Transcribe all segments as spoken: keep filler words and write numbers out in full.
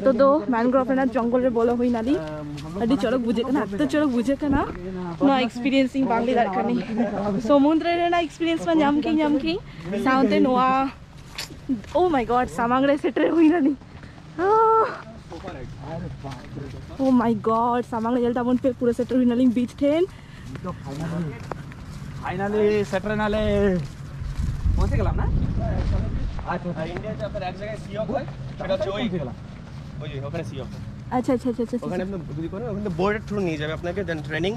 ᱱᱤᱛᱚᱜ ᱫᱚ ᱢᱮᱱᱜᱨᱳᱵᱷ ᱨᱮᱱᱟᱜ ᱡᱚᱝᱜᱚᱞ ᱨᱮ ᱵᱚᱞᱚ ᱦᱩᱭ ᱱᱟᱞᱤᱧ᱾ ᱟᱹᱰᱤ ᱪᱚᱨᱚᱠ ᱵᱩᱡᱷᱟᱹᱜ ᱠᱟᱱᱟ, ᱮᱛᱚ ᱪᱚᱨᱚᱠ ᱵᱩᱡᱷᱟᱹᱜ ᱠᱟᱱᱟ᱾ ᱱᱚᱣᱟ ᱮᱠᱥᱯᱤᱨᱤᱭᱮᱱᱥ ᱤᱧ ᱵᱟᱝ ᱞᱟᱹᱭ ᱫᱟᱲᱮᱭᱟᱜ ᱠᱟᱱᱟ᱾ ᱥᱚᱢᱩᱫᱨᱚ ᱨᱮᱱᱟᱜ ᱮᱠᱥᱯᱤᱨᱤᱭᱮᱱᱥ ᱢᱟ ᱧᱟᱢ ᱠᱤᱧ ᱧᱟᱢ ᱠᱤᱧ, ᱥᱟᱶᱛᱮ ᱱᱚᱣᱟ, ᱳ ᱢᱟᱭ ᱜᱚᱰ, ᱥᱟᱢᱟᱝ ᱨᱮ ᱥᱮᱴᱮᱨ ᱦᱩᱭ ᱱᱟᱞᱤᱧ᱾ ᱳ ᱢᱟᱭ ᱜᱚᱰ, ᱥᱟᱢᱟᱝ ᱨᱮ ᱧᱮᱞ ᱛᱟᱵᱚᱱ ᱯᱮ, ᱯᱩᱨᱟᱹ ᱥᱮᱴᱮᱨ ᱦᱩᱭ ᱱᱟᱞᱤᱧ ᱵᱤᱪ ᱴᱷᱮᱱ᱾ ফাইনালি সেটেল নালে পৌঁছে গেলাম না? আচ্ছা, আচ্ছা। ইন্ডিয়াতে আপনার এক জায়গায় সি অক হয়, সেটা হচ্ছে ওই ওই যে ওখানে সি অক। আচ্ছা আচ্ছা আচ্ছা আচ্ছা। ওখানে আপনি যদি করেন, ওখানে বোর্ডের থ্রু নিয়ে যাবে আপনাকে, then training,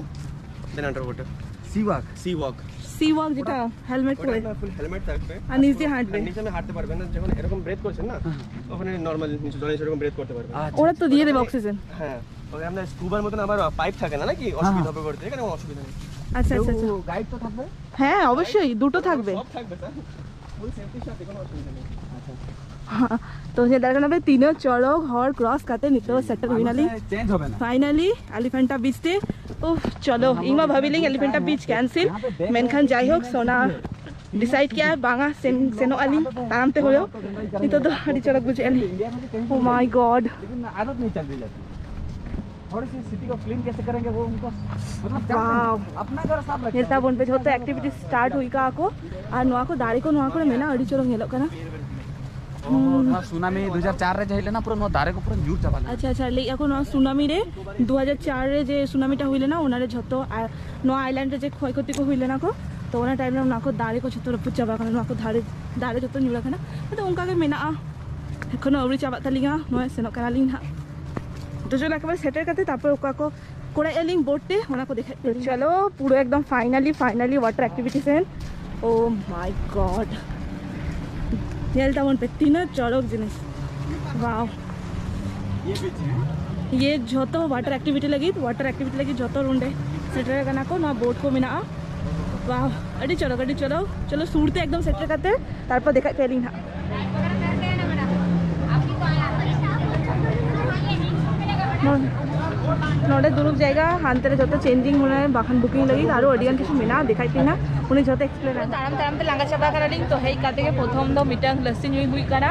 then under water. Sea walk. Sea walk. Sea walk যেটা হেলমেট ওটা পরে। আপনার ফুল হেলমেট থাকবে। আর নিচ দিয়ে হাঁটবে। আর নিচে আপনি হাঁটতে পারবেন না, যখন এরকম ব্রেথ করছেন না, ওখানে নর্মাল নিচে জলে সেরকম ব্রেথ করতে পারবেন। ওরা তো দিয়ে দেবে অক্সিজেন। হ্যাঁ, ওই আমরা স্কুবার মতন আবার পাইপ থাকে না নাকি, অসুবিধা হবে করতে, এখানে কোনো অসুবিধা নেই। আচ্ছা আচ্ছা আচ্ছা। গাইড তো থাকবে। হ্যাঁ, অবশ্যই দুটো থাকবে। সব থাকবে স্যার, ফুল সেফটির সাথে, কোনো অসুবিধা নেই। আচ্ছা। তো যে দাঁড়ানো হবে তিনো চড়ক ᱦᱚᱨ ᱠᱨᱚᱥ ᱠᱟᱛᱮ ᱱᱤᱛᱚᱜ ᱥᱮᱴᱮᱨ ᱦᱩᱭ ᱱᱟᱞᱤᱧ᱾ চেঞ্জ হবে না। ᱯᱷᱟᱭᱱᱟᱞᱤ ᱮᱞᱤᱯᱷᱮᱱᱴᱟ ᱵᱤᱪ ᱛᱮ᱾ ᱳᱦ, ᱪᱚᱞᱚ, ᱤᱧ ᱢᱟ ᱵᱷᱟᱵᱤ ᱞᱤᱧ ᱮᱞᱤᱯᱷᱮᱱᱴᱟ ᱵᱤᱪ ᱠᱮᱱᱥᱮᱞ, ᱢᱮᱱᱠᱷᱟᱱ ᱡᱟᱭᱦᱳᱠ ᱥᱳᱱᱟ ᱰᱤᱥᱟᱭᱤᱰ ᱠᱮᱜᱼᱟ ᱵᱟᱝᱟ ᱥᱮᱱ ᱥᱮᱱᱚᱜ ᱟᱹᱞᱤᱧ ᱛᱟᱲᱟᱢ ᱛᱮ ᱦᱩᱭᱩᱜ᱾ ᱱᱤᱛᱚᱜ ᱫᱚ ᱟᱹᱰᱤ ᱪᱚᱨᱚᱠ ᱵᱩᱡᱷᱟᱹᱜ ᱟᱹᱞᱤᱧ᱾ ᱳ ᱢᱟᱭ ᱜᱚᱰ᱾ लेकिन आदत नहीं चल रही जाती। थोड़ी सी सिटी को क्लीन कैसे करेंगे वो उनको, मतलब क्या ᱣᱟᱣ᱾ अपना घर साफ रखें। ᱧᱮᱞ ᱛᱟᱵᱚᱱ ᱯᱮ, ᱡᱷᱚᱛᱚ ᱮᱠᱴᱤᱵᱷᱤᱴᱤ ᱥᱴᱟᱨᱴ ᱦᱩᱭ ᱠᱟᱜᱼᱟ ᱠᱚ᱾ ᱟᱨ ᱱᱚᱣᱟ ᱠᱚ ᱫᱟᱨᱮ ᱠᱚ ᱱᱚᱣᱟ ᱠᱚᱨᱮ ᱢᱮᱱᱟᱜᱼᱟ, ᱟᱹᱰᱤ ᱪᱚᱨᱚᱠ ᱧᱮᱞᱚᱜ ᱠᱟᱱᱟ᱾ ᱱᱚᱣᱟ ᱥᱩᱱᱟᱢᱤ ᱫᱩ ᱦᱟᱡᱟᱨ ᱪᱟᱨ ᱨᱮ ᱡᱟᱦᱟᱸ ᱦᱮᱡ ᱞᱮᱱᱟ, ᱯᱩᱨᱟᱹ ᱱᱚᱣᱟ ᱫᱟᱨᱮ ᱠᱚ ᱯᱩᱨᱟᱹ ᱧᱩᱨ ᱪᱟᱵᱟ ᱞᱮᱱᱟ᱾ ᱟᱪᱪᱷᱟ ᱟᱪᱪᱷᱟ, ᱞᱟᱹᱭᱮᱫᱼᱟ ᱠᱚ ᱱᱚᱣᱟ ᱥᱩᱱᱟᱢᱤ ᱨᱮ ᱫᱩ ᱦᱟᱡᱟᱨ ᱪᱟᱨ ᱨᱮ ᱡᱮ ᱥᱩᱱᱟᱢᱤᱴᱟ ᱦᱩᱭ ᱞᱮᱱᱟ, ᱚᱱᱟᱨᱮ ᱡᱷᱚᱛᱚ ᱟᱨ ᱱᱚᱣᱟ ᱟᱭᱞᱮᱱᱰ ᱨᱮ ᱡᱮ ᱠᱷᱚᱭ ᱠᱷᱚᱛᱤ ᱠᱚ ᱦᱩᱭ ᱞᱮᱱᱟ ᱠᱚ, ᱛᱚ ᱚᱱᱟ ᱴᱟᱭᱤᱢ ᱨᱮ ᱚᱱᱟ ᱠᱚ ᱫᱟᱨᱮ ᱠᱚ ᱡᱷᱚᱛᱚ ᱨᱟᱹᱯᱩᱫ ᱪᱟᱵᱟ ᱟᱠᱟᱱᱟ᱾ ᱱᱚᱣᱟ ᱠᱚ ᱫᱟᱨᱮ ᱫᱟᱨᱮ ᱡᱷᱚᱛᱚ ᱧᱩᱨ ᱟᱠᱟᱱᱟ᱾ ᱟᱫᱚ ᱚᱱᱠᱟ ᱜᱮ ᱢᱮᱱᱟᱜᱼᱟ, ᱮᱠᱷᱚᱱᱳ ᱟᱹᱣᱨᱤ ᱪᱟᱵᱟᱜ ᱛᱟᱹᱞᱤᱧᱟ᱾ ᱱᱚᱜᱼᱚᱭ ᱥᱮᱱᱚᱜ ᱠᱟᱱᱟᱞᱤᱧ ᱦᱟᱸᱜ᱾ ᱡᱚᱡᱚᱞ ᱮᱠᱮᱵᱟᱨᱮ ᱥᱮᱴᱮᱨ ᱠᱟᱛᱮ ᱛᱟᱨᱯᱚᱨ ᱚᱠᱟ ᱠᱚ ᱠᱚᱨᱟᱭᱮᱫᱼᱟ ᱞᱤᱧ ᱵᱳᱴ ᱛᱮ, ᱚᱱᱟ ᱠᱚ ᱫᱮᱠᱷᱟᱭᱮᱫ ᱯᱮᱭᱟ᱾ ᱪᱚᱞᱚ, ᱯᱩᱨᱟᱹ ᱮᱠᱫᱚᱢ ᱯᱷᱟᱭᱱᱟᱞᱤ ᱯᱷᱟᱭᱱᱟᱞᱤ ᱣᱟᱴᱟᱨ ᱮᱠᱴᱤᱵᱷᱤᱴᱤ ᱥᱮᱱ᱾ ᱳ ᱢᱟᱭ ᱜᱚᱰ, ᱧᱮᱞ ᱛᱟᱵᱚᱱ ᱯᱮ ᱛᱤᱱᱟᱹᱜ ᱪᱚᱨᱚᱠ ᱡᱤᱱᱤᱥ᱾ ᱣᱟᱣ᱾ ᱤᱭᱮ ᱡᱷᱚᱛᱚ ᱣᱟᱴᱟᱨ ᱮᱠᱴᱤᱵᱷᱤᱴᱤ ᱞᱟᱹᱜᱤᱫ, ᱣᱟᱴᱟᱨ ᱮᱠᱴᱤᱵᱷᱤᱴᱤ ᱞᱟᱹᱜᱤᱫ ᱡᱷᱚᱛᱚ ᱱᱚᱸᱰᱮ ᱥᱮᱴᱮᱨ ᱟᱠᱟᱱᱟ ᱠᱚ᱾ ᱱᱚᱣᱟ ᱵᱳᱴ ᱠᱚ ᱢᱮᱱᱟᱜᱼᱟ᱾ ᱣᱟᱣ, ᱟᱹᱰᱤ ᱪᱚᱨᱚᱠ, ᱟᱹᱰᱤ ᱪᱚᱨᱚᱠ᱾ ᱪᱚᱞᱚ, ᱥᱩᱨ ᱛᱮ ᱮᱠᱫᱚᱢ ᱥᱮᱴᱮᱨ ᱠᱟᱛᱮ ᱛᱟᱨᱯᱚᱨ ᱫᱮᱠᱷᱟᱭᱮᱫ ᱯᱮᱭᱟᱞᱤᱧ ᱦᱟᱸᱜ᱾ ᱱᱚᱰᱮ ᱫᱩᱲᱩᱵ ᱡᱟᱭᱜᱟ, ᱦᱟᱱᱛᱮ ᱨᱮ ᱡᱚᱛᱚ ᱪᱮᱧᱡᱤᱝ ᱢᱟᱱᱮ ᱵᱟᱠᱷᱟᱱ ᱵᱩᱠᱤᱝ ᱞᱟᱹᱜᱤᱫ ᱟᱨᱚ ᱟᱹᱰᱤ ᱜᱟᱱ ᱠᱤᱪᱷᱩ ᱢᱮᱱᱟᱜᱼᱟ, ᱫᱮᱠᱷᱟᱭ ᱯᱮ ᱱᱟᱜ, ᱩᱱᱤ ᱡᱚᱛᱚ ᱮᱠᱥᱯᱞᱮᱱ ᱟᱭ᱾ ᱛᱟᱲᱟᱢ ᱛᱟᱲᱟᱢ ᱛᱮ ᱞᱟᱸᱜᱟ ᱪᱟᱵᱟ ᱠᱟᱱᱟᱞᱤᱧ, ᱛᱚ ᱦᱮᱡ ᱠᱟᱛᱮ ᱜᱮ ᱯᱨᱚᱛᱷᱚᱢ ᱫᱚ ᱢᱤᱫᱴᱟᱝ ᱞᱟᱹᱥᱥᱤ ᱧᱩᱭ ᱦᱩᱭ ᱠᱟᱱᱟ᱾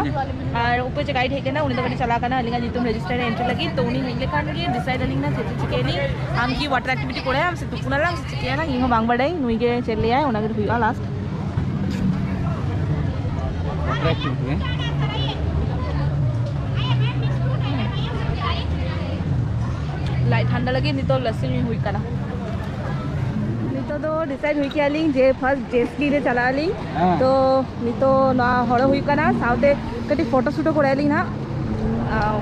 ᱟᱨ ᱩᱯᱟᱹᱭ ᱪᱮ ᱜᱟᱭᱤᱰ ᱦᱮᱡ ᱠᱟᱱᱟ, ᱩᱱᱤ ᱫᱚ ᱠᱟᱹᱴᱤᱡ ᱪᱟᱞᱟᱣ ᱠᱟᱱᱟ ᱟᱹᱞᱤᱧᱟᱜ ᱧᱩᱛᱩᱢ ᱨᱮᱡᱤᱥᱴᱟᱨ ᱨᱮ ᱮᱱᱴᱨᱤ ᱞᱟᱹᱜᱤᱫ, ᱛᱚ ᱩᱱᱤ ᱦᱮᱡ ᱞᱮᱠᱷᱟᱱ ᱜᱮ ᱰᱤᱥᱟᱭᱤᱰ ᱟᱹᱞᱤᱧ ᱱᱟ ᱪᱮᱫ ᱪᱮᱫ ᱪᱤᱠᱟᱹᱭᱟᱞᱤᱧ᱾ ᱟᱢ ᱠᱤ ᱣᱟᱴᱟᱨ ᱮᱠᱴᱤᱵᱷᱤᱴᱤ ᱠᱚᱨᱟᱭᱟᱢ ᱥᱮ ᱛᱩᱯᱩᱱᱟᱞᱟᱝ ᱥᱮ ᱪᱤᱠᱟᱹᱭᱟᱞᱟᱝ, ᱤᱧ ᱦᱚᱸ ᱵᱟᱝ ᱵᱟᱰᱟᱭ, ᱱᱩᱭ ᱜᱮ ᱪᱮᱫ ᱞᱟᱹᱭᱟᱭ ᱚᱱᱟ ᱜᱮ ᱦᱩᱭᱩᱜᱼᱟ ᱞᱟᱥᱴ᱾ ᱣᱟᱴᱟᱨ ᱮᱠᱴᱤᱵᱷᱤᱴᱤ, ᱦᱮᱸ? ᱞᱟᱡ ᱴᱷᱟᱱᱰᱟ ᱞᱟᱹᱜᱤᱫ ᱱᱤᱛᱚᱜ ᱞᱟᱹᱥᱥᱤ ᱧᱩ ᱦᱩᱭ ᱠᱟᱱᱟ᱾ ᱱᱤᱛᱚᱜ ᱫᱚ ᱰᱤᱥᱟᱭᱤᱰ ᱦᱩᱭ ᱠᱮᱜᱼᱟ ᱞᱤᱧ ᱡᱮ ᱯᱷᱟᱨᱥᱴ ᱡᱮᱴ ᱥᱠᱤ ᱨᱮ ᱪᱟᱞᱟᱜ ᱟᱹᱞᱤᱧ᱾ ᱦᱮᱸ᱾ ᱛᱚ ᱱᱤᱛᱚᱜ ᱱᱚᱣᱟ ᱦᱚᱨᱚᱜ ᱦᱩᱭᱩᱜ ᱠᱟᱱᱟ, ᱥᱟᱶᱛᱮ ᱠᱟᱹᱴᱤᱡ ᱯᱷᱳᱴᱳ ᱥᱩᱴ ᱦᱚᱸ ᱠᱚᱨᱟᱣ ᱟᱹᱞᱤᱧ ᱱᱟᱦᱟᱜ᱾ ᱟᱣ᱾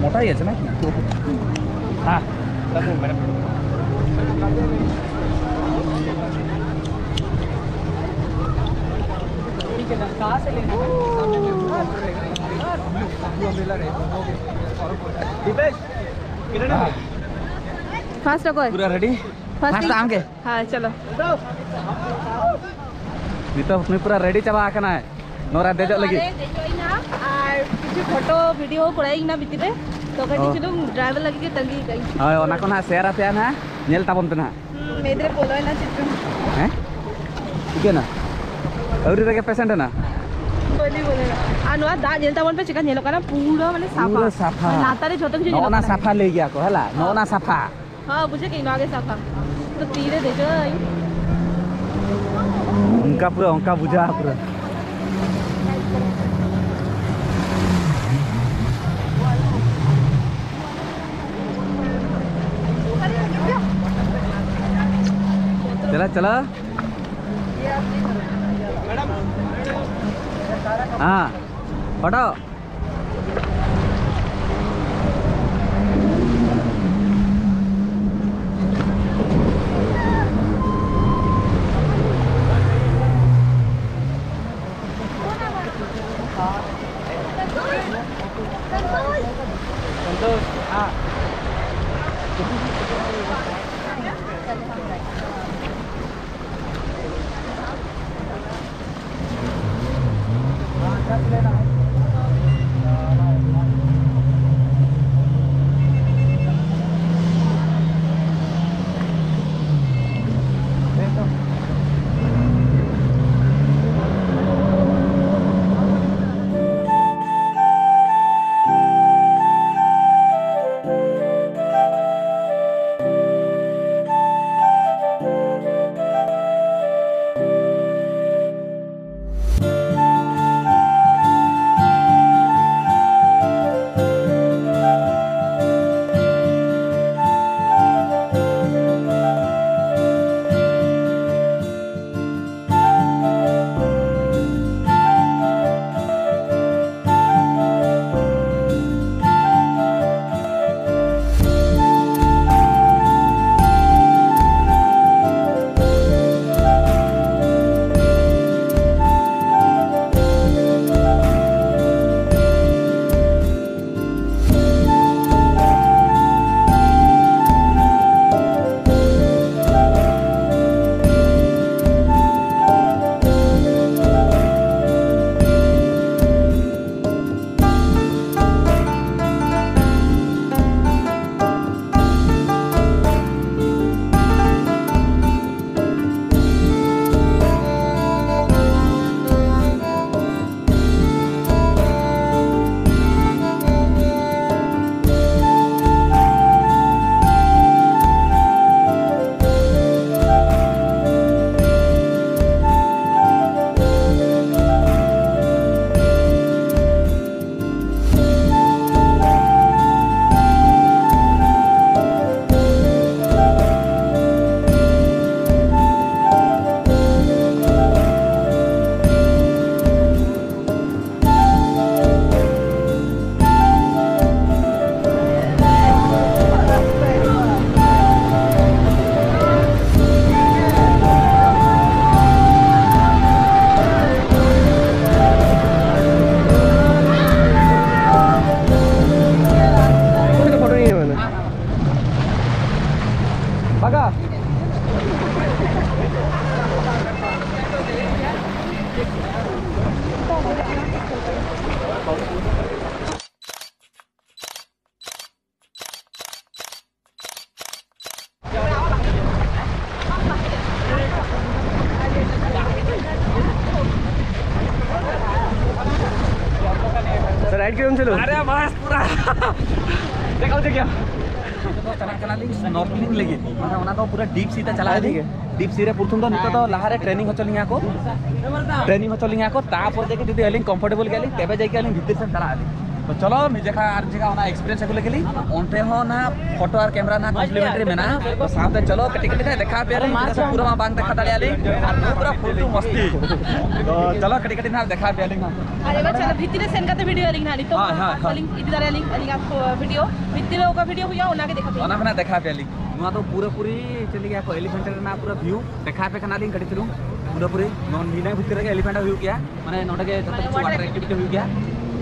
ᱢᱳᱴᱟ ᱜᱮ ᱟᱪᱷᱮ ᱱᱟ? ᱦᱮᱸ᱾ ᱯᱷᱟᱥᱴ ᱚᱠᱚᱭ? ᱯᱩᱨᱟ ᱨᱮᱰᱤ? ᱯᱷᱟᱥᱴ ᱯᱷᱟᱥᱴ ᱤᱧ᱾ ᱟᱢ ᱜᱮ? ᱦᱮᱸ, ᱪᱚᱞᱚ᱾ ᱱᱤᱛᱚᱜ ᱱᱩᱭ ᱯᱩᱨᱟ ᱨᱮᱰᱤ ᱪᱟᱵᱟ ᱟᱠᱟᱱᱟᱭ ᱱᱚᱣᱟ ᱨᱮ ᱫᱮᱡᱚᱜ ᱞᱟᱹᱜᱤᱫ᱾ ᱱᱚᱣᱟ ᱨᱮ ᱫᱮᱡᱚᱜ ᱤᱧ ᱦᱟᱸᱜ, ᱟᱨ ᱠᱤᱪᱷᱩ ᱯᱷᱳᱴᱳ ᱵᱷᱤᱰᱤᱭᱳ ᱠᱚᱨᱟᱣ ᱤᱧ ᱱᱟ ᱵᱷᱤᱛᱤᱨ ᱨᱮ, ᱛᱚ ᱠᱟᱹᱴᱤᱡ ᱚ᱾ ᱪᱩᱞᱩᱝ ᱰᱨᱟᱭᱵᱷᱟᱨ ᱞᱟᱹᱜᱤᱫ ᱜᱮ ᱛᱟᱺᱜᱤ ᱠᱟᱜ ᱤᱧ᱾ ᱦᱳᱭ, ᱚᱱᱟ ᱠᱚ ᱱᱟᱦᱟᱜ ᱥᱮᱭᱟᱨ ᱟᱯᱮᱭᱟ ᱱᱟᱦᱟᱜ, ᱧᱮᱞ ᱛᱟᱵᱚᱱ ᱯᱮ ᱱᱟᱦᱟᱜ᱾ ᱦᱩᱸ, ᱢᱮᱫ ᱨᱮ ᱵᱚᱞᱚᱭᱮᱱᱟ ᱪᱤᱛᱨᱚ᱾ ᱦᱮᱸ? ᱪᱤᱠᱟᱹᱭᱮᱱᱟ? ᱟᱹᱣᱨᱤ ᱨᱮᱜᱮ ᱯᱮᱥᱮᱱᱴ ᱮᱱᱟ? ᱵᱟᱹᱞᱤ ᱵᱚᱞᱚᱭᱮᱱᱟ᱾ ᱟᱨ ᱱᱚᱣᱟ ᱫᱟᱜ ᱧᱮᱞ ᱛᱟᱵᱚᱱ ᱯᱮ, ᱪᱮᱠᱟ ᱧᱮᱞᱚᱜ ᱠᱟᱱᱟ, ᱯᱩᱨᱟᱹ ᱢᱟᱱᱮ ᱥᱟᱯᱷᱟ᱾ ᱯᱩᱨᱟᱹ ᱥᱟᱯᱷᱟ᱾ ᱢᱟᱱᱮ ᱞᱟᱛᱟᱨ ᱨᱮ ᱡᱷᱚᱛᱚ ᱠᱤᱪᱷᱩ ᱧᱮᱞᱚᱜ ᱱᱚᱜᱼᱚ ᱱᱟ ᱠᱟᱱᱟ᱾ ᱥᱟᱯᱷᱟ ᱞᱟᱹᱭ ᱜᱮᱭᱟ ᱠᱚ, ᱦᱮᱞᱟ? ᱱᱚᱜᱼᱚ ᱱᱟ ᱥᱟᱯᱷᱟ᱾ ᱦᱚᱸ, ᱵᱩᱡᱷᱟᱹᱣ ᱠᱮᱫᱟᱹᱧ, ᱱᱚᱣᱟ ᱜᱮ ᱥᱟᱯᱷᱟ᱾ ᱛᱚ ᱛᱤᱨᱮ ᱫᱮᱡᱚᱜ ᱟᱹᱧ? ᱚᱱᱠᱟ ᱯᱩᱨᱟᱹ, ᱚᱱᱠᱟ ᱵᱩᱡᱷᱟᱹᱜᱼᱟ ᱯᱩᱨᱟᱹ᱾ ᱪᱟᱞᱟ, ᱪᱟᱞᱟ᱾ ᱦᱮᱸ, ᱯᱷᱳᱴᱳ᱾ ᱵᱷᱟᱜᱟ᱾ ᱥᱮ ᱨᱟᱭᱤᱰ ᱠᱮᱫᱟᱢ ᱪᱚᱞᱚ? ᱟᱨᱮ ᱵᱟᱥ ᱯᱩᱨᱟ ᱪᱮᱠᱟ ᱪᱮᱠᱟ᱾ ᱱᱤᱛᱚᱜ ᱫᱚ ᱪᱟᱞᱟᱜ ᱠᱟᱱᱟᱞᱤᱧ ᱥᱱᱚᱨᱠᱞᱤᱝ ᱞᱟᱹᱜᱤᱫ, ᱢᱟᱱᱮ ᱚᱱᱟ ᱫᱚ ᱯᱩᱨᱟᱹ ᱰᱤᱯ ᱥᱤ ᱛᱮ ᱪᱟᱞᱟᱜ ᱟᱹᱞᱤᱧ᱾ ᱰᱤᱯ ᱥᱤ ᱨᱮ ᱯᱨᱚᱛᱷᱚᱢ ᱫᱚ ᱱᱤᱛᱚᱜ ᱫᱚ ᱞᱟᱦᱟᱨᱮ ᱴᱨᱮᱱᱤᱝ ᱦᱚᱪᱚ ᱞᱤᱧᱟ ᱠᱚ, ᱴᱨᱮᱱᱤᱝ ᱦᱚᱪᱚ ᱞᱤᱧᱟ ᱠᱚ, ᱛᱟᱯᱚᱨ ᱡᱟᱭᱜᱮ ᱡᱩᱫᱤ ᱟᱹᱞᱤᱧ ᱠᱚᱢᱯᱷᱚᱨᱴᱮᱵᱚᱞ ᱜᱮᱭᱟᱞᱤᱧ ᱛᱚᱵᱮ ᱡᱟᱭᱜᱮ ᱟᱹᱞᱤᱧ ᱵᱷᱤᱛᱤᱨ ᱥᱮᱱ ᱪᱟᱞᱟᱜ ᱟᱹᱞᱤᱧ᱾ ᱛᱚ ᱪᱚᱞᱚ ᱢᱤᱫ ᱡᱟᱭᱜᱟ ᱟᱨ ᱡᱟᱭᱜᱟ ᱚᱱᱟ ᱮᱠᱥᱯᱤᱨᱤᱭᱮᱱᱥ ᱟᱹᱜᱩ ᱞᱮᱜᱮ ᱞᱤᱧ᱾ ᱚᱱᱛᱮ ᱦᱚᱸ ᱚᱱᱟ ᱯᱷᱳᱴᱳ ᱟᱨ ᱠᱮᱢᱮᱨᱟ ᱨᱮᱱᱟᱜ ᱠᱚᱢᱯᱞᱤᱢᱮᱱᱴᱟᱨᱤ ᱢᱮᱱᱟᱜᱼᱟ᱾ ᱛᱚ ᱥᱟᱶᱛᱮ ᱪᱚᱞᱚ ᱠᱟᱹᱴᱤᱡ ᱠᱟᱹᱴᱤᱡ ᱛᱮ ᱫᱮᱠᱷᱟᱣ ᱟᱯᱮᱭᱟᱞᱤᱧ, ᱪᱮᱫᱟᱜ ᱥᱮ ᱯᱩᱨᱟᱹ ᱢᱟ ᱵᱟᱝ ᱫᱮᱠᱷᱟᱣ ᱫᱟᱲᱮᱭᱟᱜᱼᱟ ᱞᱤᱧ ᱟᱨ ᱱᱚᱣᱟ ᱯᱩᱨᱟᱹ ᱯᱷᱩᱞ ᱴᱩ ᱢᱚᱥᱛᱤ᱾ ᱛᱚ ᱪᱚᱞᱚ ᱠᱟᱹᱴᱤᱡ ᱠᱟᱹᱴᱤᱡ ᱱᱟᱜ ᱫᱮᱠᱷᱟᱣ ᱟᱯᱮᱭᱟᱞᱤᱧ ᱦᱟᱸᱜ᱾ ᱟᱨ ᱮᱵᱟᱨ ᱪᱚᱞᱚ ᱵᱷᱤᱛᱤᱨ ᱨᱮ ᱥᱮᱱ ᱠᱟᱛᱮ ᱵᱷᱤᱰᱤᱭᱳ ᱟᱹᱞᱤᱧ ᱦᱟᱸᱜ ᱱᱤᱛᱚᱜ ᱦᱳᱭ, ᱦᱳᱭ, ᱦᱳᱭ᱾ ᱟᱹᱞᱤᱧ ᱤᱫᱤ ᱫᱟᱲᱮᱭᱟᱞᱤᱧ ᱟᱹᱞᱤᱧᱟᱜ ᱵᱷᱤᱰᱤᱭᱳ ᱵᱷᱤᱛᱤᱨ ᱨᱮ ᱚᱠᱟ ᱵᱷᱤᱰᱤᱭᱳ ᱦᱩᱭᱩᱜᱼᱟ ᱚᱱᱟ ᱜᱮ ᱫᱮᱠᱷᱟᱣ ᱯᱮᱭᱟ᱾ ᱚᱱᱟ ᱠᱷᱚᱱᱟᱜ ᱫᱮᱠᱷᱟᱣ ᱟᱯᱮᱭᱟᱞᱤᱧ᱾ ᱱᱚᱣᱟ ᱫᱚ ᱯᱩᱨᱟᱹᱯᱩᱨᱤ ᱪᱮᱫ ᱞᱟᱹᱭᱟ ᱠᱚ ᱮᱞᱤᱯᱷᱮᱱᱴ ᱨᱮᱱᱟᱜ ᱯᱩᱨᱟᱹ ᱵᱷᱤᱭᱩ ᱫᱮᱠᱷᱟᱣ ᱟᱯᱮ ᱠᱟᱱᱟᱞᱤᱧ ᱠᱟᱹᱴᱤᱡ ᱪᱩᱞᱩᱝ᱾ ᱯᱩᱨᱟᱹᱯᱩᱨᱤ ᱱᱚᱣᱟ ᱱᱤᱭᱟᱹ ᱵᱷᱤᱛᱤᱨ ᱨᱮᱜᱮ ᱮᱞᱤᱯᱷᱮᱱᱴ ᱦᱩᱭᱩᱜ ᱜᱮᱭᱟ᱾ ᱢᱟᱱᱮ ᱱᱚᱰᱮ ᱜᱮ ᱡᱚᱛᱚ ᱠᱤᱪᱷᱩ ᱣᱟᱴᱟᱨ ᱮᱠᱴᱤᱵᱷᱤᱴᱤ ᱦᱩᱭᱩᱜ ᱜᱮᱭᱟ᱾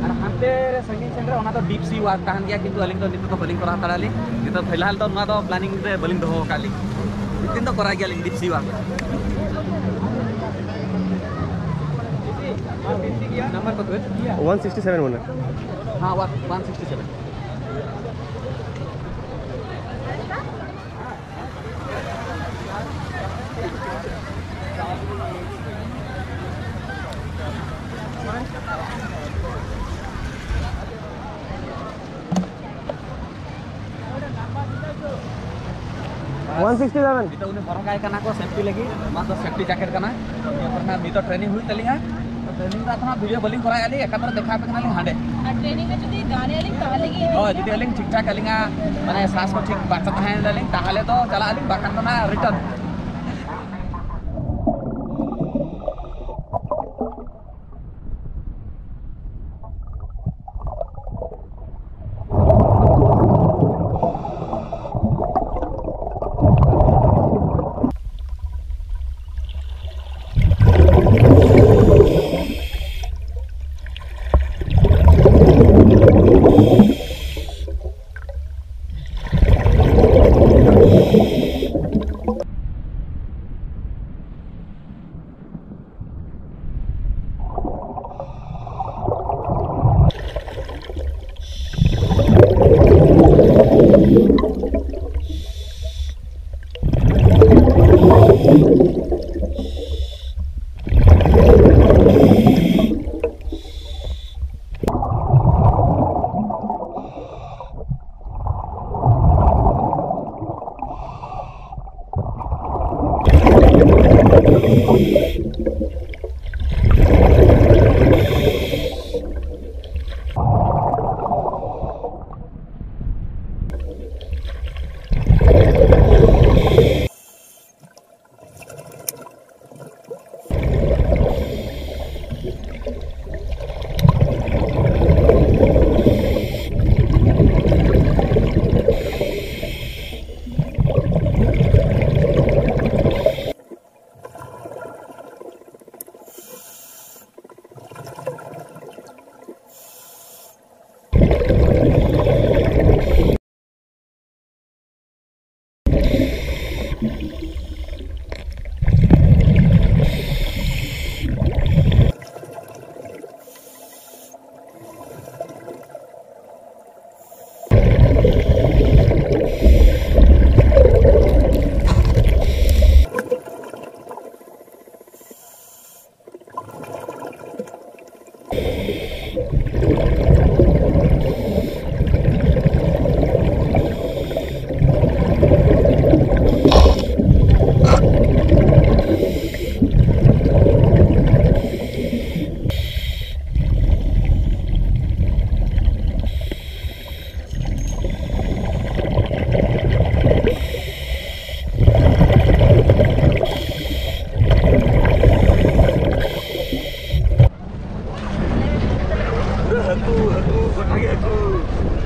ᱟᱨ ᱦᱟᱱᱛᱮ ᱨᱮ ᱥᱟᱺᱜᱤᱧ ᱥᱮᱱ ᱨᱮ ᱚᱱᱟ ᱫᱚ ᱰᱤᱯ ᱥᱤ ᱣᱟᱠ ᱛᱟᱦᱮᱱ ᱜᱮᱭᱟ, ᱠᱤᱱᱛᱩ ᱟᱹᱞᱤᱧ ᱫᱚ ᱱᱤᱛᱚᱜ ᱫᱚ ᱵᱟᱹᱞᱤᱧ ᱠᱚᱨᱟᱣ ᱦᱟᱛᱟᱲᱟ ᱞᱤᱧ᱾ ᱱᱤᱛᱚᱜ ᱯᱷᱤᱞᱦᱟᱞ ᱫᱚ ᱱᱚᱣᱟ ᱫᱚ ᱯᱞᱟᱱᱤᱝ ᱨᱮ ᱵᱟᱹᱞᱤᱧ ᱫᱚᱦᱚ ᱟᱠᱟᱫ ᱞᱤᱧ᱾ ᱢᱤᱫ ᱫᱤᱱ ᱫᱚ ᱠᱚᱨᱟᱣ ᱜᱮᱭᱟᱞᱤᱧ ᱰᱤᱯ ᱥᱤ ᱣᱟᱠ᱾ ᱱᱟᱢᱵᱟᱨ ᱠᱚᱛᱚ? ᱚᱣᱟᱱ ᱥᱤᱠᱥᱴᱤ ᱥᱮᱵᱷᱮᱱ ᱢᱚᱱᱮ᱾ ᱦᱮᱸ, one sixty seven. One sixty seven. ᱱᱤᱛᱚᱜ ᱩᱱᱤ ᱦᱚᱨᱚᱜᱟᱭ ᱠᱟᱱᱟ ᱠᱚ ᱥᱮᱯᱴᱤ ᱞᱟᱹᱜᱤᱫ, ᱱᱚᱣᱟ ᱫᱚ ᱥᱮᱯᱴᱤ ᱡᱟᱠᱮᱴ ᱠᱟᱱᱟ᱾ ᱱᱤᱭᱟᱹ ᱠᱚᱨᱮᱱᱟᱜ ᱱᱤᱛᱚᱜ ᱴᱨᱮᱱᱤᱝ ᱦᱩᱭᱩᱜ ᱛᱟᱹᱞᱤᱧᱟ᱾ ᱴᱨᱮᱱᱤᱝ ᱫᱚ ᱮᱠᱷᱚᱱ ᱵᱷᱤᱰᱤᱭᱳ ᱵᱟᱹᱞᱤᱧ ᱠᱚᱨᱟᱣᱮᱫᱼᱟ ᱞᱤᱧ, ᱮᱠᱟᱛᱚᱨ ᱫᱮᱠᱷᱟᱣ ᱟᱯᱮ ᱠᱟᱱᱟᱞᱤᱧ ᱦᱟᱸᱰᱮ᱾ ᱟᱨ ᱴᱨᱮᱱᱤᱝ ᱨᱮ ᱡᱩᱫᱤ ᱜᱟᱱᱮᱫᱼᱟ ᱞᱤᱧ ᱛᱟᱦᱚᱞᱮ ᱜᱮ ᱦᱳᱭ, ᱡᱩᱫᱤ ᱟᱹᱞᱤᱧ ᱴᱷᱤᱠ ᱴᱷᱟᱠ ᱟᱹᱞᱤᱧᱟᱜ ᱢᱟᱱᱮ ᱥᱟᱥ ᱠᱚ ᱴᱷᱤᱠ ᱵᱟᱪᱟ ᱛᱟᱦᱮᱸ ᱞᱮᱱᱟᱞᱤᱧ ᱛᱟᱦᱚᱞᱮ ᱫᱚ ᱪᱟᱞᱟᱜ ᱟᱹᱞᱤᱧ, ᱵᱟᱠᱷᱟᱱ ᱫᱚ ᱱᱟᱜ ᱨᱤᱴᱟᱨᱱ᱾ ᱦᱟᱹᱠᱩ, ᱦᱟᱹᱠᱩ, ᱜᱚᱴᱟ ᱜᱮ ᱦᱟᱹᱠᱩ᱾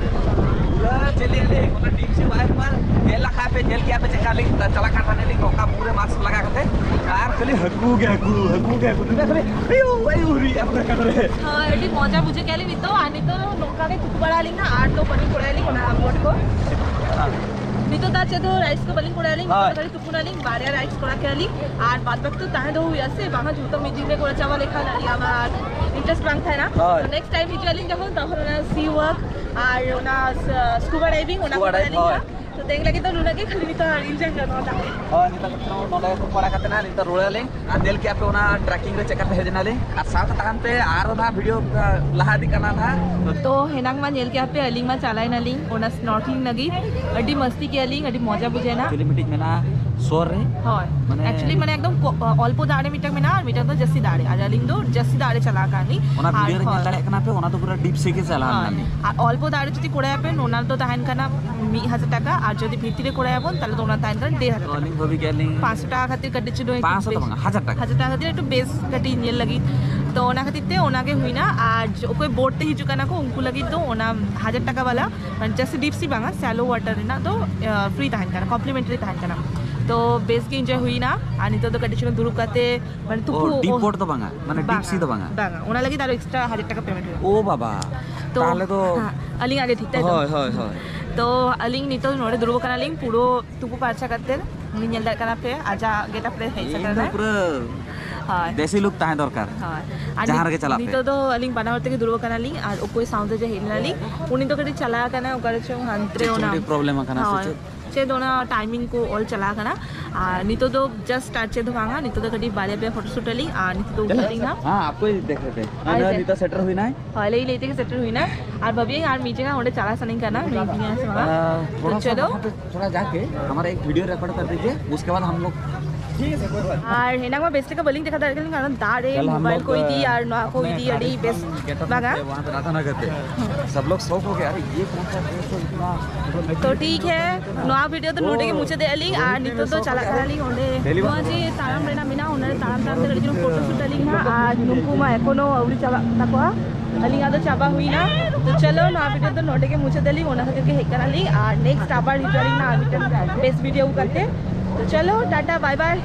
ᱯᱩᱨᱟᱹ ᱪᱮᱫ ᱞᱟᱹᱭᱟ ᱞᱮ, ᱚᱱᱟ ᱰᱤᱯ ᱥᱤ ᱵᱟᱭ ᱦᱩᱭᱩᱜᱼᱟ᱾ ᱧᱮᱞ ᱞᱟᱠᱷᱟ ᱯᱮ, ᱧᱮᱞ ᱠᱮᱜᱼᱟ ᱯᱮ ᱪᱮᱫᱠᱟ ᱞᱤᱧ ᱪᱟᱞᱟᱜ ᱠᱟᱱ ᱛᱟᱦᱮᱸᱫ ᱞᱤᱧ ᱱᱚᱝᱠᱟ ᱯᱩᱨᱟᱹ ᱢᱟᱥᱠ ᱞᱟᱜᱟ ᱠᱟᱛᱮ᱾ ᱟᱨ ᱠᱷᱟᱹᱞᱤ ᱦᱟᱹᱠᱩ ᱜᱮ ᱦᱟᱹᱠᱩ, ᱦᱟᱹᱠᱩ ᱜᱮ ᱦᱟᱹᱠᱩ᱾ ᱫᱩᱱᱤᱭᱟᱹ ᱠᱷᱟᱹᱞᱤ ᱟᱭᱩ, ᱟᱭᱩ, ᱨᱤ, ᱟᱯᱮ ᱠᱟᱱᱟ ᱨᱮ᱾ ᱦᱳᱭ, ᱟᱹᱰᱤ ᱢᱚᱡᱟ ᱵᱩᱡᱷᱟᱹᱣ ᱠᱮᱜᱼᱟ ᱞᱤᱧ ᱱᱤᱛᱚᱜ᱾ ᱟᱨ ᱱᱤᱛᱚᱜ ᱱᱚᱝᱠᱟ ᱜᱮ ᱛᱩᱯᱩ ᱵᱟᱲᱟ ᱟᱹᱞᱤᱧ ᱦᱟᱸᱜ, ᱟᱨ ᱫᱚ ᱵᱟᱹᱞᱤᱧ ᱠᱚᱨᱟᱣ ᱟᱹᱞᱤᱧ ᱚᱱᱟ ᱟᱯᱞᱳᱰ ᱠᱚ᱾ ᱱᱤᱛᱚᱜ ᱫᱚ ᱟᱨ ᱪᱮᱫ ᱦᱚᱸ ᱨᱟᱭᱤᱥ ᱠᱚ ᱵᱟᱹᱞᱤᱧ ᱠᱚᱨᱟᱣ ᱟᱹᱞᱤᱧ, ᱦᱳᱭ᱾ ᱱᱤᱛᱚᱜ ᱫᱚ ᱠᱷᱟᱹᱞᱤ ᱛᱩᱯᱩᱱ ᱟᱹᱞᱤᱧ, ᱵᱟᱨᱭᱟ ᱨᱟᱭᱤᱥ ᱠᱚᱨᱟᱣ ᱠᱮᱜᱼᱟ ᱞᱤᱧ᱾ ᱟᱨ ᱵᱟᱫ ᱵᱟᱹᱠᱤ ᱛᱟᱦᱮᱸ ᱫᱚ ᱦᱩᱭᱩᱜᱼᱟ ᱥᱮ ᱵᱟᱝ, ᱡᱷᱚᱛᱚ ᱢᱤᱫ ᱫᱤᱱ ᱨᱮ ᱠᱚᱨᱟᱣ ᱪᱟᱵᱟ ᱞᱮᱠᱷᱟᱱ ᱟᱹᱰᱤ ᱟᱢᱟᱜ ᱤᱱᱴᱟᱨᱮᱥᱴ ᱵᱟᱝ ᱛᱟᱦᱮᱱᱟ᱾ ᱦᱳᱭ᱾ ᱛᱚ ᱱᱮᱠᱥᱴ ᱴᱟᱭᱤᱢ ᱦᱤᱡᱩᱜ ᱟᱹᱞᱤᱧ ᱡᱚᱠᱷᱚᱱ, ᱛᱚᱠᱷᱚᱱ ᱚᱱᱟ ᱥᱤ ᱣᱟᱨᱠ ᱟᱨ ᱚᱱᱟ ᱥ-, ᱥᱠᱩᱵᱟ ᱰᱟᱭᱵᱷᱤᱝ ᱚᱱᱟ ᱠᱚ ᱥᱠᱩᱵᱟ ᱰᱟᱭᱵᱷᱤᱝ, ᱵᱟᱲᱟᱭ ᱦᱳᱭ᱾ ᱞᱤᱧ ᱦᱟᱸᱜ᱾ ᱛᱚ ᱛᱮᱦᱮᱧ ᱞᱟᱹᱜᱤᱫ ᱫᱚ ᱱᱩᱱᱟᱹᱜ ᱜᱮ, ᱠᱷᱟᱹᱞᱤ ᱱᱤᱛᱚᱜ ᱟᱨ ᱤᱧ ᱡᱟᱸᱜᱟ ᱱᱚᱣᱟ ᱫᱟᱜ ᱨᱮ᱾ ᱦᱳᱭ, ᱱᱤᱛᱚᱜ ᱫᱚ ᱱᱚᱰᱮ ᱛᱩᱯᱩ ᱵᱟᱲᱟ ᱠᱟᱛᱮ ᱱᱟᱦᱟᱜ ᱱᱤᱛᱚᱜ ᱨᱩᱣᱟᱹᱲ ᱟᱹᱞᱤᱧ᱾ ᱟᱨ ᱧᱮᱞ ᱠᱮᱜᱼᱟ ᱯᱮ ᱚᱱᱟ ᱴᱨᱮᱠᱤᱝ ᱨᱮ ᱪᱮᱫ ᱠᱟᱛᱮ ᱦᱮᱡ ᱮᱱᱟᱞᱤᱧ᱾ ᱟᱨ ᱥᱟᱶᱛᱮ ᱛᱟᱦᱮᱱ ᱯᱮ, ᱟᱨᱚ ᱱᱟᱦᱟᱜ ᱵᱷᱤᱰᱤᱭᱳ, ᱟ, ᱞᱟᱦᱟ ᱤᱫᱤᱜ ᱠᱟᱱᱟ ᱱᱟᱦᱟᱜ᱾ ᱛᱚ ᱦᱮᱱᱟᱝ ᱢᱟ ᱧᱮᱞ ᱠᱮᱜᱼᱟ ᱯᱮ, ᱟᱹᱞᱤᱧ ᱢᱟ ᱪᱟᱞᱟᱣ ᱮᱱᱟᱞᱤᱧ ᱚᱱᱟ ᱥᱱᱚᱨᱠᱞᱤᱝ ᱞᱟᱹᱜᱤᱫ᱾ ᱟᱹᱰᱤ ᱢᱟᱥᱛᱤ ᱠᱮᱜᱼᱟ ᱞᱤᱧ, ᱟᱹᱰᱤ ᱢᱚᱡᱟ ᱵᱩᱡᱷᱟᱹᱣ ᱮᱱᱟ᱾ Actually ᱢᱤᱫᱴᱤᱡ ᱢᱮᱱᱟᱜᱼᱟ ᱥᱳᱨ ᱨᱮ᱾ ᱦᱳᱭ᱾ ᱢᱟᱱᱮ actually ᱢᱟᱱᱮ ᱮᱠᱫᱚᱢ ᱠᱚ-, ᱚᱞᱯᱚ ᱫᱟᱜ ᱨᱮ ᱢᱤᱫᱴᱟᱝ ᱢᱮᱱᱟᱜᱼᱟ ᱟᱨ ᱢᱤᱫᱴᱟᱝ ᱫᱚ ᱡᱟᱹᱥᱛᱤ ᱫᱟᱜ ᱨᱮ᱾ ᱟᱨ ᱟᱹᱞᱤᱧ ᱫᱚ ᱡᱟᱹᱥᱛᱤ ᱫᱟᱜ ᱨᱮ ᱪᱟᱞᱟᱣ ᱟᱠᱟᱱ ᱞᱤᱧ᱾ ᱚᱱᱟ ᱟᱨ ᱵᱷᱤᱰᱤᱭᱳ ᱨᱮ ᱧᱮᱞ ᱦᱳᱭ᱾ ᱫᱟᱲᱮᱭᱟᱜ ᱠᱟᱱᱟ ᱯᱮ, ᱚᱱᱟ ᱫᱚ ᱯᱩᱨᱟᱹ ᱰᱤᱯ ᱥᱤ ᱜᱮ ᱪᱟᱞᱟᱣ ᱦᱳᱭ᱾ ᱞᱮᱱᱟ᱾ ᱟᱨ ᱚᱞᱯᱚ ᱫᱟᱜ ᱨᱮ ᱡᱩᱫᱤ ᱠᱚᱨᱟᱣ ᱟᱯᱮ, ᱚᱱᱟ ᱫᱚ ᱛᱟᱦᱮᱱ ᱠᱟᱱᱟ ᱢᱤᱫ ᱦᱟᱡᱟᱨ ᱴᱟᱠᱟ, ᱟᱨ ᱡᱩᱫᱤ ᱵᱷᱤᱛᱤᱨ ᱨᱮ ᱠᱚᱨᱟᱣ ᱟᱵᱚᱱ, ᱛᱟᱦᱚᱞᱮ ᱫᱚ ᱚᱱᱟ ᱛᱟᱦᱮᱱ ᱠᱟᱱᱟ ᱰᱮᱲ ᱦᱟᱡᱟᱨ ᱛᱚ ᱴᱟᱠᱟ᱾ ᱟᱹᱞᱤᱧ ᱵᱷᱟᱹᱵᱤ ᱠᱮᱜᱼᱟ ᱞᱤᱧ ᱯᱟᱸᱪᱥᱚ ᱴᱟᱠᱟ ᱠᱷᱟᱹᱛᱤᱨ ᱠᱟᱹᱴᱤᱡ ᱪᱩᱞᱩᱝ ᱯᱟᱸᱪᱥᱚ ᱫᱚ ᱵᱮᱥ᱾ ᱵᱟᱝᱟ, ᱦᱟᱡᱟᱨ ᱴᱟᱠᱟ᱾ ᱦᱟᱡᱟᱨ ᱴᱟᱠᱟ ᱠᱷᱟᱹᱛᱤᱨ ᱮᱠᱴᱩ ᱵᱮᱥ ᱠᱟᱹᱴᱤᱡ ᱧᱮᱞ ᱞᱟᱹᱜᱤᱫ᱾ ᱛᱚ ᱚᱱᱟ ᱠᱷᱟᱹᱛᱤᱨ ᱛᱮ ᱚᱱᱟ ᱜᱮ ᱦᱩᱭᱱᱟ᱾ ᱟᱨ ᱚᱠᱚᱭ ᱵᱳᱴ ᱛᱮ ᱦᱤᱡᱩᱜ ᱠᱟᱱᱟ ᱠᱚ, ᱩᱱᱠᱩ ᱞᱟᱹᱜᱤᱫ ᱫᱚ ᱚᱱᱟ ᱦᱟᱡᱟᱨ ᱴᱟᱠᱟ ᱵᱟᱞᱟ, ᱢᱟᱱᱮ ᱡᱟᱹᱥᱛᱤ ᱰᱤᱯ ᱥᱤ ᱵᱟᱝᱟ, ᱥᱮᱞᱳ ᱣᱟᱴᱟᱨ ᱨᱮᱱᱟᱜ ᱫᱚ, ᱟ, ᱯᱷᱨᱤ ᱛᱟᱦᱮᱱ ᱠᱟᱱᱟ, ᱠᱚᱢᱯᱞᱤᱢᱮᱱᱴᱟᱨᱤ ᱛᱟᱦᱮᱱ ᱠᱟᱱᱟ᱾ ᱛᱚ ᱵᱮᱥ ᱜᱮ ᱤᱱᱡᱚᱭ ᱦᱩᱭᱱᱟ᱾ ᱟᱨ ᱱᱤᱛᱚᱜ ᱫᱚ ᱠᱟᱹᱴᱤᱡ ᱪᱩᱞᱩᱝ ᱫᱩᱲᱩᱵ ᱠᱟᱛᱮ ᱢᱟᱱᱮ ᱚ, ᱛᱩᱯᱩ, ᱰᱤᱯ ᱚ, ᱵᱳᱴ ᱫᱚ ᱵᱟᱝᱟ, ᱢᱟᱱᱮ ᱰᱤᱯ ᱵᱟᱝᱟ, ᱥᱤ ᱫᱚ ᱵᱟᱝᱟ? ᱵᱟᱝᱟ, ᱚᱱᱟ ᱞᱟᱹᱜᱤᱫ ᱟᱨᱚ ᱮᱠᱥᱴᱨᱟ ᱦᱟᱡᱟᱨ ᱴᱟᱠᱟ ᱯᱮᱢᱮᱱᱴ ᱦᱩᱭᱩᱜᱼᱟ᱾ ᱳ ᱵᱟᱵᱟ, ᱛᱚ, ᱛᱟᱦᱚᱞᱮ ᱫᱚ ᱦᱮᱸ, ᱟᱹᱞᱤᱧᱟᱜ ᱜᱮ ᱴᱷᱤᱠ, ᱛᱟᱭ ᱛᱚ? ᱦᱳᱭ, ᱦᱳᱭ, ᱦᱳᱭ᱾ ᱛᱚ ᱟᱹᱞᱤᱧ ᱱᱤᱛᱚᱜ ᱱᱚᱰᱮ ᱫᱩᱲᱩᱵ ᱟᱠᱟᱱᱟᱞᱤᱧ ᱯᱩᱨᱟᱹ ᱛᱩᱯᱩ ᱯᱷᱟᱨᱪᱟ ᱠᱟᱛᱮ᱾ ᱩᱱᱤ ᱧᱮᱞ ᱫᱟᱲᱮᱭᱟᱜ ᱠᱟᱱᱟ ᱯᱮ, ᱟᱡᱟᱜ ᱜᱮᱴᱟᱯ ᱨᱮ ᱦᱮᱡ ᱤᱧ ᱥᱮᱴᱮᱨ ᱫᱚ ᱮᱱᱟᱭ᱾ ᱯᱩᱨᱟᱹ ᱦᱳᱭ᱾ ᱫᱮᱥᱤ ᱞᱩᱠ ᱛᱟᱦᱮᱸ ᱫᱚᱨᱠᱟᱨ᱾ ᱦᱳᱭ᱾ ᱟᱨ ᱡᱟᱦᱟᱸ ᱱᱤᱛ- ᱨᱮᱜᱮ ᱪᱟᱞᱟᱜ ᱯᱮ᱾ ᱱᱤᱛᱚᱜ ᱫᱚ ᱟᱹᱞᱤᱧ ᱵᱟᱱᱟ ᱦᱚᱲ ᱛᱮᱜᱮ ᱫᱩᱲᱩᱵ ᱟᱠᱟᱱᱟᱞᱤᱧ ᱟᱨ ᱚᱠᱚᱭ ᱥᱟᱶᱛᱮ ᱡᱮ ᱦᱮᱡ ᱞᱮᱱᱟᱞᱤᱧ, ᱩᱱᱤ ᱫᱚ ᱠᱟᱹᱴᱤᱡ ᱪᱟᱞᱟᱣ ᱟᱠᱟᱱᱟ ᱚᱠᱟ ᱨᱮᱪᱚᱝ ᱦᱟᱱᱛᱮ ᱨᱮ ᱪᱮᱫ ᱪᱚᱝ ᱚᱱᱟ᱾ ᱠᱟᱹᱴᱤᱡ ᱯᱨᱚᱵᱞᱮᱢ ᱟᱠᱟᱱᱟ ᱥᱮ ᱦᱳᱭ᱾ ᱪᱮᱫ? ᱪᱮᱫ ᱚᱱᱟ ᱴᱟᱭᱢᱤᱝ ᱠᱚ ᱚᱞ ᱪᱟᱞᱟᱣ ᱟᱠᱟᱱᱟ᱾ ᱟᱨ ᱱᱤᱛᱚᱜ ᱫᱚ ᱡᱟᱥᱴ ᱟᱨ ᱪᱮᱫ ᱦᱚᱸ ᱵᱟᱝᱟ, ᱱᱤᱛᱚᱜ ᱫᱚ ᱠᱟᱹᱴᱤᱡ ᱵᱟᱨᱭᱟ ᱯᱮᱭᱟ ᱯᱷᱳᱴᱳ ᱥᱩᱴ ᱟᱹᱞᱤᱧ ᱟᱨ ᱱᱤᱛᱚᱜ ᱫᱚ ᱩᱴᱷᱟᱹᱜ ᱟᱹᱞᱤᱧ ᱦᱟᱸᱜ᱾ ᱦᱮᱸ, ᱟᱯᱠᱳ ᱦᱤ ᱫᱮᱠᱷ ᱨᱮ ᱛᱷᱮ᱾ ᱟᱨ ᱟᱪᱪᱷᱟ᱾ ᱱᱤᱛᱚᱜ ᱥᱮᱴᱮᱨ ᱦᱩᱭᱱᱟᱭ᱾ ᱦᱳᱭ, ᱞᱟᱹᱭ ᱞᱟᱹᱭ ᱛᱮᱜᱮ ᱥᱮᱴᱮᱨ ᱦᱩᱭᱱᱟ᱾ ᱟᱨ ᱵᱷᱟᱹᱵᱤᱭᱟᱹᱧ ᱟᱨ ᱢᱤᱫ ᱡᱟᱭᱜᱟ ᱚᱸᱰᱮ ᱪᱟᱞᱟᱣ ᱥᱟᱱᱟᱧ ᱠᱟᱱᱟ, ᱢᱤᱫ ᱫᱤᱱ ᱥᱮ ᱵᱟᱝ? ᱟᱸ, ᱛᱚ ᱛᱷᱚᱲᱟ ᱥᱟ ᱪᱚᱞᱚ᱾ ᱣᱟᱦᱟᱸ ᱯᱮ ᱛᱷᱚᱲᱟ ᱡᱟᱠᱮ ᱦᱟᱢᱟᱨᱟ ᱮᱠ ᱵᱷᱤᱰᱤᱭᱳ ᱨᱮᱠᱚᱨᱰ ᱠᱟᱨ ᱫᱤᱡᱤᱭᱮ, ᱩᱥᱠᱮ ᱵᱟᱫ ᱦᱟᱢ ᱞᱳᱜ ᱟᱨ ᱦᱮᱱᱟᱝ ᱢᱟ ᱵᱮᱥ ᱞᱮᱠᱟ ᱵᱟᱹᱞᱤᱧ ᱫᱮᱠᱷᱟᱣ ᱫᱟᱲᱮᱭᱟᱜ ᱠᱟᱱᱟ, ᱠᱟᱨᱚᱱ ᱫᱟᱜ ᱨᱮ ᱠᱟᱞ ᱦᱟᱢ ᱢᱳᱵᱟᱭᱤᱞ ᱞᱳᱜ, ᱠᱚ ᱤᱫᱤ ᱟᱨ ᱱᱚᱣᱟ ᱠᱚ ᱟᱯᱱᱮ ᱤᱫᱤ ᱟᱹᱰᱤ ᱵᱮᱥ ᱜᱮᱴᱟᱯ ᱵᱟᱝᱟ᱾ ᱯᱮ ᱣᱟᱦᱟᱸ ᱯᱮ ᱨᱟᱫᱷᱟ ᱱᱚᱜᱚᱨ ᱯᱮ᱾ ᱥᱟᱵ ᱞᱳᱜ ᱥᱚᱠ ᱦᱳ ᱜᱮᱭᱟ, ᱟᱨᱮ ᱭᱮ ᱠᱚᱱ ᱥᱟ ᱰᱨᱮᱥ ᱦᱳ ᱤᱛᱱᱟ ᱛᱚ ᱴᱷᱤᱠ ᱦᱮ, ᱱᱚᱣᱟ ᱵᱷᱤᱰᱤᱭᱳ ᱫᱚ ᱱᱚᱰᱮ ᱜᱮ ᱢᱩᱪᱟᱹᱫᱮᱜᱼᱟ ᱞᱤᱧ ᱟᱨ ᱱᱤᱛᱚᱜ ᱫᱚ ᱪᱟᱞᱟᱜ ᱠᱟᱱᱟᱞᱤᱧ ᱚᱸᱰᱮ᱾ ᱱᱚᱣᱟ ᱡᱮ ᱛᱟᱲᱟᱢ ᱨᱮᱱᱟᱜ ᱢᱮᱱᱟᱜᱼᱟ, ᱚᱱᱟ ᱨᱮ ᱛᱟᱲᱟᱢ ᱛᱟᱲᱟᱢ ᱛᱮ ᱠᱟᱹᱴᱤᱡ ᱪᱩᱞᱩᱝ ᱯᱷᱳᱴᱳ ᱥᱩᱴ ᱟᱹᱞᱤᱧ ᱦᱟᱸᱜ, ᱟᱨ ᱱᱩᱠᱩ ᱢᱟ ᱮᱠᱷᱚᱱᱳ ᱟᱹᱣᱨᱤ ᱪᱟᱵᱟᱜ ᱛᱟᱠᱚᱣᱟ᱾ ᱟᱹᱞᱤᱧᱟᱜ ᱫᱚ ᱪᱟᱵᱟ ᱦᱩᱭᱱᱟ᱾ ᱛᱚ ᱪᱚᱞᱚ, ᱱᱚᱣᱟ ᱵᱷᱤᱰᱤᱭᱳ ᱫᱚ ᱱᱚᱰᱮ ᱜᱮ ᱢᱩᱪᱟᱹᱫ ᱟᱹᱞᱤᱧ, ᱚᱱᱟ ᱠᱷᱟᱹᱛᱤᱨ ᱜᱮ ᱦᱮᱡ ᱠᱟᱱᱟᱞᱤᱧ᱾ ᱟᱨ ᱱᱮᱠᱥᱴ ᱟᱵᱟᱨ ᱦᱤᱡᱩᱜ ᱟᱹᱞᱤᱧ ᱱᱟᱣᱟ ᱢᱤᱫᱴᱮᱱ ᱵᱮᱥ ᱵᱷᱤᱰᱤᱭᱳ ᱠᱟᱛᱮ᱾ ᱛᱚ ᱪᱚᱞᱚ, ᱴᱟᱴᱟ, ᱵᱟᱭ ᱵᱟᱭ᱾